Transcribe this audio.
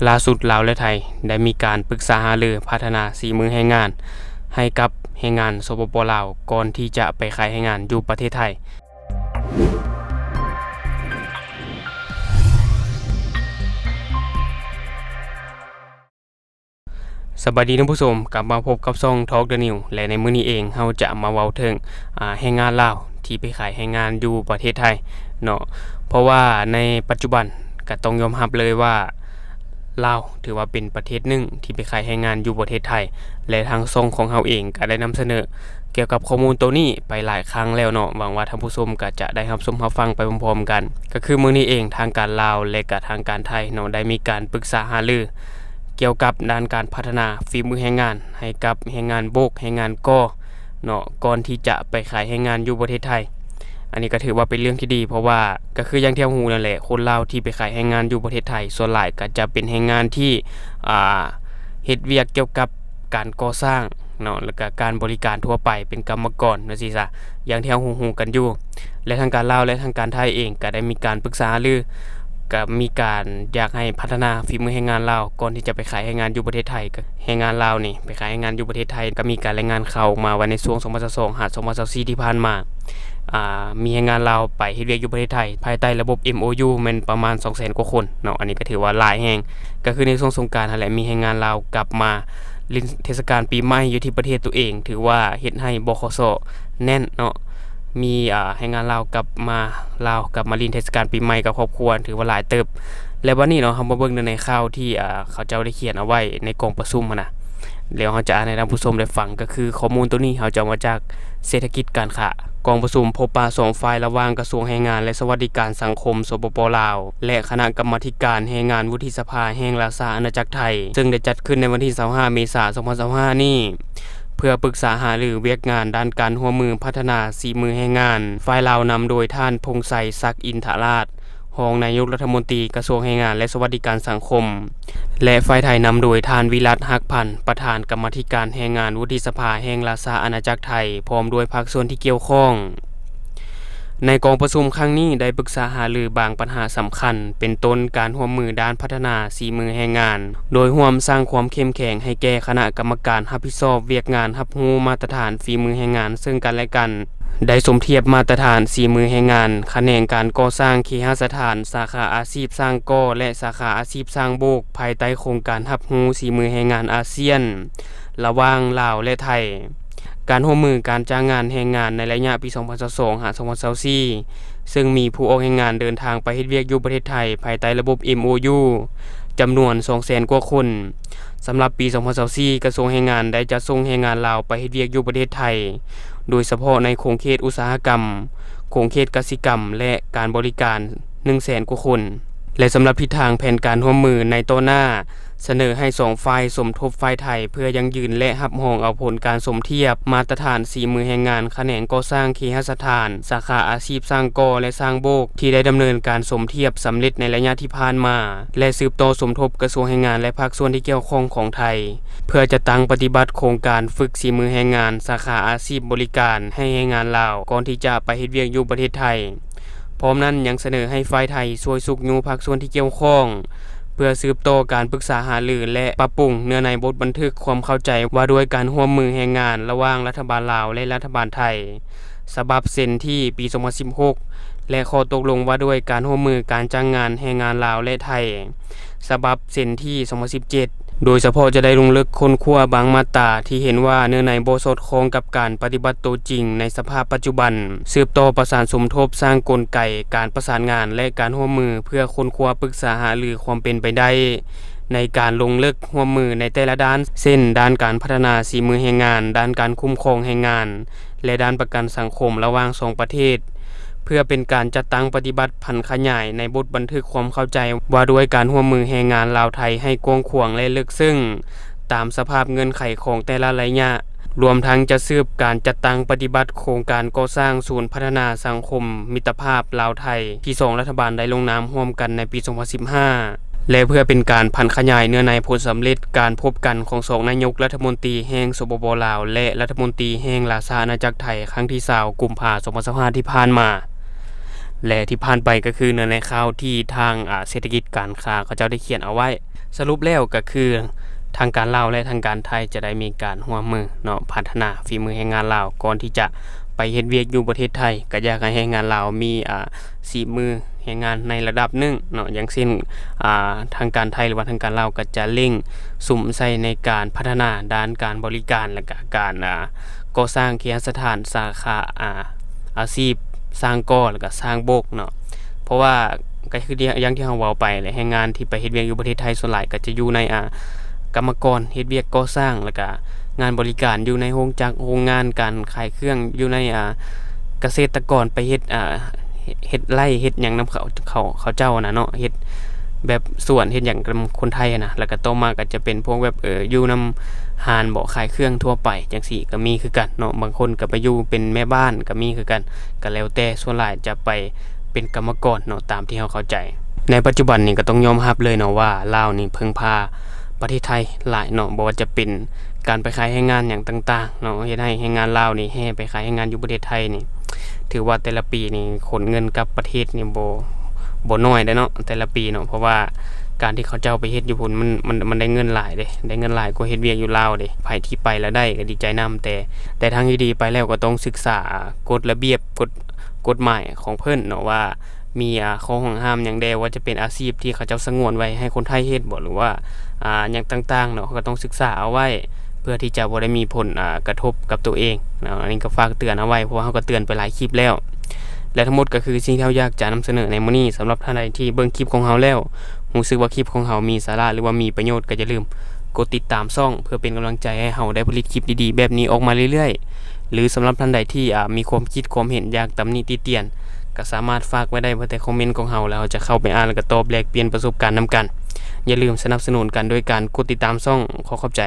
ຫຼ້າສຸດລາວ ແລະ ໄທ ໄດ້ມີການປຶກສາຫາລືພັດທະນາສີມືແຮງງານໃຫ້ກັບແຮງງານ ສປປ ລາວ ກ່ອນທີ່ຈະໄປຂາຍແຮງງານຢູ່ປະເທດໄທ. ສະບາຍດີທ່ານຜູ້ຊົມ, ກັບມາພົບກັບຊ່ອງ Talk the News ແລະ ໃນມື້ນີ້ເອງເຮົາຈະມາເວົ້າເຖິງ ອາ ແຮງງານລາວທີ່ໄປຂາຍແຮງງານຢູ່ປະເທດໄທເນາະ. ເພາະວ່າໃນປັດຈຸບັນກໍຕ້ອງຍອມຮັບເລີຍວ່າ ລາວຖືວ່າເປັນປະເທດໜຶ່ງທີ່ໄປຂາຍແຮງງານຢູ່ປະເທດໄທ ແລະ ທາງຊ່ອງຂອງເຮົາເອງກໍໄດ້ນຳສະເໜີກ່ຽວກັບຂໍ້ມູນໂຕນີ້ໄປຫຼາຍຄັ້ງແລ້ວເນາະ. ຫວັງວ່າທ່ານຜູ້ຊົມກໍຈະໄດ້ຮັບຊົມຮັບຟັງໄປພ້ອມໆກັນ. ກໍຄືມື້ນີ້ເອງ ທາງການລາວ ແລະ ກະທາງການໄທເນາະ ໄດ້ມີການປຶກສາຫາລືກ່ຽວກັບດ້ານການພັດທະນາຝີມືແຮງງານໃຫ້ກັບແຮງງານໂບກ, ແຮງງານກໍ່ເນາະ ກ່ອນທີ່ຈະໄປຂາຍແຮງງານຢູ່ປະເທດໄທ. ອັນນີ້ກໍຖືວ່າເປັນເລື່ອງທີ່ດີ ເພາະວ່າກໍຄືຢ່າງທີ່ເຮົາຮູ້ນັ້ນແຫຼະ, ຄົນລາວທີ່ໄປຂາຍແຮງງານຢູ່ປະເທດໄທ ສ່ວນຫຼາຍກໍຈະເປັນແຮງງານທີ່ ອ່າ ເຮັດວຽກກ່ຽວກັບການກໍ່ສ້າງເນາະ ແລ້ວກໍການບໍລິການທົ່ວໄປ ເປັນກຳມະກອນວ່າຊີ້ຊະ ຢ່າງທີ່ເຮົາຮູ້ໆກັນຢູ່. ແລະ ທາງການລາວ ແລະ ທາງການໄທເອງກໍໄດ້ມີການປຶກສາຫາລື ກໍມີການຢາກໃຫ້ພັດທະນາຝີມືແຮງງານລາວ ກ່ອນທີ່ຈະໄປຂາຍແຮງງານຢູ່ປະເທດໄທ. ແຮງງານລາວນີ້ໄປຂາຍແຮງງານຢູ່ປະເທດໄທ ກໍມີການລາຍງານຂ່າວອອກມາວ່າໃນຊ່ວງສອງພັນຊາວສອງ ຫາ ສອງພັນຊາວສີ່ທີ່ຜ່ານມາ ອ່າ ມີແຮງງານລາວໄປເຮັດວຽກຢູ່ປະເທດໄທ ພາຍໃຕ້ລະບົບ ເອັມໂອຢູ ແມ່ນປະມານສອງແສນກວ່າຄົນເນາະ. ອັນນີ້ກໍຖືວ່າຫຼາຍແຮງ, ກໍຄືໃນຊ່ວງສົງການຫັ້ນແຫຼະ ມີແຮງງານລາວກັບມາຫຼິ້ນເທດສະການປີໃໝ່ຢູ່ທີ່ປະເທດຕົວເອງ ຖືວ່າເຮັດໃຫ້ ບຂສ ແໜ້ນເນາະ. ມີ ອ່າ ແຮງງານລາວກັບມາ ລາວກັບມາຫຼິ້ນເທດສະການປີໃໝ່ກັບຄອບຄົວ ຖືວ່າຫຼາຍເຕີບ. ແລະ ບັດນີ້ເນາະ ເຮົາມາເບິ່ງໃນຂ່າວທີ່ ອ່າ ເຂົາເຈົ້າໄດ້ຂຽນເອົາໄວ້ໃນກອງປະຊຸມຫັ້ນນະ ແລ້ວເຮົາຈະອ່ານໃຫ້ທ່ານຜູ້ຊົມໄດ້ຟັງ ກໍຄືຂໍ້ມູນໂຕນີ້ເຮົາຈະເອົາມາຈາກເສດຖະກິດການຄ້າ. ກອງປະຊຸມພົບປະສອງຝ່າຍລະຫວ່າງກະຊວງແຮງງານ ແລະ ສະຫວັດດີການສັງຄົມ ສປປ ລາວ ແລະ ຄະນະກຳມາທິການແຮງງານວຸດທິສະພາແຫ່ງລາຊາອານາຈັກໄທ ເຊິ່ງໄດ້ຈັດຂຶ້ນໃນວັນທີຊາວຫ້າ ເມສາ ສອງພັນຊາວຫ້ານີ້ ເພື່ອປຶກສາຫາລືວຽກງານດ້ານການຮ່ວມມືພັດທະນາສີມືແຮງງານ. ຝ່າຍລາວນຳໂດຍທ່ານ ພົງໄຊ ສັກອິນທະລາດ ຮອງນາຍົກລັດຖະມົນຕີກະຊວງແຮງງານ ແລະ ສະຫວັດດີການສັງຄົມ ແລະ ຝ່າຍໄທນຳໂດຍທ່ານ ວິລັດ ຮັກພັນ ປະທານກຳມາທິການແຮງງານວຸດທິສະພາແຫ່ງລາຊາອານາຈັກໄທ ພ້ອມດ້ວຍພາກສ່ວນທີ່ກ່ຽວຂ້ອງ. ໃນກອງປະຊຸມຄັ້ງນີ້ໄດ້ປຶກສາຫາລືບາງບັນຫາສຳຄັນ ເປັນຕົ້ນການຮ່ວມມືດ້ານພັດທະນາສີມືແຮງງານ, ໂດຍຮ່ວມສ້າງຄວາມເຂັ້ມແຂງໃຫ້ແກ່ຄະນະກຳມະການຮັບຜິດຊອບວຽກງານຮັບຮູ້ມາດຕະຖານຝີມືແຮງງານເຊິ່ງກັນແລະກັນ, ໄດ້ສົມທຽບມາດຕະຖານສີມືແຮງງານຂະແໜງການກໍ່ສ້າງເຄຫະສະຖານ, ສາຂາອາຊີບຊ່າງກໍ່ ແລະ ສາຂາອາຊີບຊ່າງໂບກ ພາຍໃຕ້ໂຄງການຮັບຮູ້ສີມືແຮງງານອາຊຽນ ລະຫວ່າງລາວ ແລະ ໄທ. ການຮ່ວມມືການຈ້າງງານແຮງງານໃນໄລຍະປີສອງພັນຊາວສອງ ຫາ ສອງພັນຊາວສີ່ ເຊິ່ງມີຜູ້ອອກແຮງງານເດີນທາງໄປເຮັດວຽກຢູ່ປະເທດໄທ ພາຍໃຕ້ລະບົບ ເອັມໂອຢູ ຈຳນວນສອງແສນກວ່າຄົນ. ສຳລັບປີສອງພັນຊາວສີ່ ກະຊວງແຮງງານໄດ້ຈັດສົ່ງແຮງງານລາວໄປເຮັດວຽກຢູ່ປະເທດໄທ ໂດຍສະເພາະໃນຂົງເຂດອຸດສາຫະກຳ, ຂົງເຂດກະສິກຳ ແລະ ການບໍລິການ ໜຶ່ງແສນກວ່າຄົນ ແລະ ສຳລັບທິດທາງແຜນການຮ່ວມມືໃນຕໍ່ໜ້າ ສະເໜີໃຫ້ສອງຝ່າຍສົມທົບຝ່າຍໄທ ເພື່ອຢັ້ງຢືນ ແລະ ຮັບຮອງເອົາຜົນການສົມທຽບມາດຕະຖານສີມືແຮງງານຂະແໜງກໍ່ສ້າງເຄຫະສະຖານ, ສາຂາອາຊີບຊ່າງກໍ່ ແລະ ຊ່າງໂບກ ທີ່ໄດ້ດຳເນີນການສົມທຽບສຳເລັດໃນໄລຍະທີ່ຜ່ານມາ ແລະ ສືບຕໍ່ສົມທົບກະຊວງແຮງງານ ແລະ ພາກສ່ວນທີ່ກ່ຽວຂ້ອງຂອງໄທ ເພື່ອຈັດຕັ້ງປະຕິບັດໂຄງການຝຶກສີມືແຮງງານສາຂາອາຊີບບໍລິການໃຫ້ແຮງງານລາວ ກ່ອນທີ່ຈະໄປເຮັດວຽກຢູ່ປະເທດໄທ. ພ້ອມນັ້ນຍັງສະເໜີໃຫ້ຝ່າຍໄທຊ່ວຍຊຸກຍູ້ພາກສ່ວນທີ່ກ່ຽວຂ້ອງ ເພື່ອສືບຕໍ່ການປຶກສາຫາລື ແລະ ປັບປຸງເນື້ອໃນບົດບັນທຶກຄວາມເຂົ້າໃຈວ່າດ້ວຍການຮ່ວມມືແຮງງານລະຫວ່າງລັດຖະບານລາວ ແລະ ລັດຖະບານໄທ ສະບັບເຊັນທີປີສອງພັນສິບຫົກ ແລະ ຂໍ້ຕົກລົງວ່າດ້ວຍການຮ່ວມມືການຈ້າງງານແຮງງານລາວ ແລະ ໄທ ສະບັບເຊັນທີສອງພັນສິບເຈັດ ໂດຍສະເພາະຈະໄດ້ລົງເລິກຄົ້ນຄວ້າບາງມາດຕາທີ່ເຫັນວ່າເນື້ອໃນບໍ່ສອດຄ່ອງກັບການປະຕິບັດໂຕຈິງໃນສະພາບປັດຈຸບັນ, ສືບຕໍ່ປະສານສົມທົບສ້າງກົນໄກການປະສານງານ ແລະ ການຮ່ວມມືເພື່ອຄົ້ນຄວ້າປຶກສາຫາລືຄວາມເປັນໄປໄດ້ໃນການລົງເລິກຮ່ວມມືໃນແຕ່ລະດ້ານ ເຊັ່ນ ດ້ານການພັດທະນາສີມືແຮງງານ, ດ້ານການຄຸ້ມຄອງແຮງງານ ແລະ ດ້ານປະກັນສັງຄົມລະຫວ່າງສອງປະເທດ ເພື່ອເປັນການຈັດຕັ້ງປະຕິບັດຜັນຂະຫຍາຍໃນບົດບັນທຶກຄວາມເຂົ້າໃຈວ່າດ້ວຍການຮ່ວມມືແຮງງານລາວໄທໃຫ້ກວ້າງຂວາງ ແລະ ເລິກເຊິ່ງ ຕາມສະພາບເງື່ອນໄຂຂອງແຕ່ລະໄລຍະ, ລວມທັງຈະສືບການຈັດຕັ້ງປະຕິບັດໂຄງການກໍ່ສ້າງສູນພັດທະນາສັງຄົມມິດຕະພາບລາວໄທ ທີ່ສອງລັດຖະບານໄດ້ລົງນາມຮ່ວມກັນໃນປີສອງພັນສິບຫ້າ ແລະ ເພື່ອເປັນການຜັນຂະຫຍາຍເນື້ອໃນຜົນສຳເລັດການພົບກັນຂອງສອງນາຍົກລັດຖະມົນຕີແຫ່ງ ສປປ ລາວ ແລະ ລັດຖະມົນຕີແຫ່ງລາຊາອານາຈັກໄທ ຄັ້ງທີຊາວ ກຸມພາ ສອງພັນຊາວຫ້າ ທີ່ຜ່ານມາ ແລະ ທີ່ຜ່ານໄປກໍຄືເນື້ອໃນຂ່າວທີ່ທາງ ອາ ເສດຖະກິດການຄ້າເຂົາເຈົ້າໄດ້ຂຽນເອົາໄວ້ ສະຫຼຸບແລ້ວກໍຄື ທາງການລາວ ແລະ ທາງການໄທຈະໄດ້ມີການຮ່ວມມືເນາະ ພັດທະນາຝີມືແຮງງານລາວ ກ່ອນທີ່ຈະໄປເຮັດວຽກຢູ່ປະເທດໄທ ກໍຢາກໃຫ້ແຮງງານລາວມີ ອ່າ ສີມືແຮງງານໃນລະດັບໜຶ່ງເນາະ ຢ່າງເຊັ່ນ ອ່າ ທາງການໄທ ຫຼືວ່າທາງການລາວ ກໍຈະເລັ່ງສຸມໃສ່ໃນການພັດທະນາດ້ານການບໍລິການ ແລະ ກະການ ອ່າ ກໍ່ສ້າງເຄຫະສະຖານສາຂາ ອ່າ ອາຊີບຊ່າງກໍ່ ແລະ ກະຊ່າງໂບກເນາະ ເພາະວ່າ ກໍຄືທີ່ ຢ່າງທີ່ເຮົາເວົ້າໄປແຫຼະ ແຮງງານທີ່ໄປເຮັດວຽກຢູ່ປະເທດໄທ ສ່ວນຫຼາຍກໍຈະຢູ່ໃນ ອ່າ ກຳມະກອນ ເຮັດວຽກກໍ່ສ້າງ ແລ້ວກະງານບໍລິການ ຢູ່ໃນໂຮງຈັກ ໂຮງງານ ການຂາຍເຄື່ອງ ຢູ່ໃນ ອ່າ ກະເສດຕະກອນ ໄປເຮັດ ອ່າ ເຮັດໄຮ່ ເຮັດຫຍັງນຳເຂົາ ເຂົາ ເຂົາເຈົ້າຫັ້ນນະເນາະ ເຮັດແບບສວນ ເຮັດຫຍັງນຳຄົນໄທຫັ້ນນະ ແລ້ວກະຕໍ່ມາກໍຈະເປັນພວກແບບ ເອີ ຢູ່ນຳຮ້ານບໍ ຂາຍເຄື່ອງທົ່ວໄປ ຈັ່ງຊີ້ກໍມີຄືກັນເນາະ ບາງຄົນກໍໄປຢູ່ເປັນແມ່ບ້ານກໍມີຄືກັນ ກໍແລ້ວແຕ່ ສ່ວນຫຼາຍຈະໄປ ເປັນກຳມະກອນເນາະ ຕາມທີ່ເຮົາເຂົ້າໃຈ. ໃນປັດຈຸບັນນີ້ກໍຕ້ອງຍອມຮັບເລີຍເນາະວ່າ ລາວນີ້ເພິ່ງພາປະເທດໄທຫຼາຍເນາະ ບໍ່ວ່າຈະເປັນການໄປຂາຍແຮງງານຫຍັງຕ່າງໆເນາະ ເຮັດໃຫ້ແຮງງານລາວນີ້ແຫ່ໄປຂາຍແຮງງານຢູ່ປະເທດໄທນີ້ ຖືວ່າແຕ່ລະປີນີ້ຂົນເງິນກັບປະເທດນີ້ບໍ່ ບໍ່ນ້ອຍເດ້ເນາະ ແຕ່ລະປີເນາະ ເພາະວ່າການທີ່ເຂົາເຈົ້າໄປເຮັດຢູ່ພຸ້ນ ມັນ ມັນ ມັນໄດ້ເງິນຫຼາຍເດ້ ໄດ້ເງິນຫຼາຍກວ່າເຮັດວຽກຢູ່ລາວເດ້ ໃຜທີ່ໄປແລ້ວໄດ້ກໍດີໃຈນຳ ແຕ່ ແຕ່ທາງທີ່ດີໄປແລ້ວກໍຕ້ອງສຶກສາກົດລະບຽບ ກົດ ກົດໝາຍຂອງເພິ່ນເນາະວ່າ ມີ ອ່າ ຂໍ້ຫ້ອງຫ້າມຫຍັງແດ່ ວ່າຈະເປັນອາຊີບທີ່ເຂົາເຈົ້າສະຫງວນໄວ້ໃຫ້ຄົນໄທເຮັດບໍ ຫຼືວ່າ ອ່າ ຫຍັງຕ່າງໆເນາະ ເຮົາກໍຕ້ອງສຶກສາເອົາໄວ້ ເພື່ອທີ່ຈະບໍ່ໄດ້ມີຜົນ ອ່າ ກະທົບກັບຕົວເອງເນາະ ອັນນີ້ກໍຝາກເຕືອນເອົາໄວ້ ເພາະວ່າເຮົາກໍເຕືອນໄປຫຼາຍຄລິບແລ້ວ ແລະ ທັງໝົດກໍຄືສິ່ງທີ່ເຮົາຢາກຈະນຳສະເໜີໃນມື້ນີ້ ສຳລັບທ່ານໃດທີ່ເບິ່ງຄລິບຂອງເຮົາແລ້ວ ຮູ້ສຶກວ່າຄລິບຂອງເຮົາມີສາລະ ຫຼືວ່າມີປະໂຫຍດ ກໍຢ່າລືມກົດຕິດຕາມຊ່ອງ ເພື່ອເປັນກຳລັງໃຈໃຫ້ເຮົາໄດ້ຜະລິດຄລິບດີໆແບບນີ້ອອກມາເລື້ອຍໆ ຫຼືສຳລັບທ່ານໃດທີ່ ອ່າ ມີຄວາມຄິດຄວາມເຫັນ ຢາກຕຳໜິຕິຕຽນ ກໍສາມາດຝາກໄວ້ໄດ້ພາຍໃຕ້ຄອມເມັນຂອງເຮົາ ແລ້ວເຮົາຈະເຂົ້າໄປອ່ານ ແລ້ວກໍຕອບແລກປ່ຽນປະສົບການນຳກັນ. ຢ່າລືມສະໜັບສະໜູນກັນໂດຍການກົດຕິດຕາມຊ່ອງ. ຂໍຂອບໃຈ.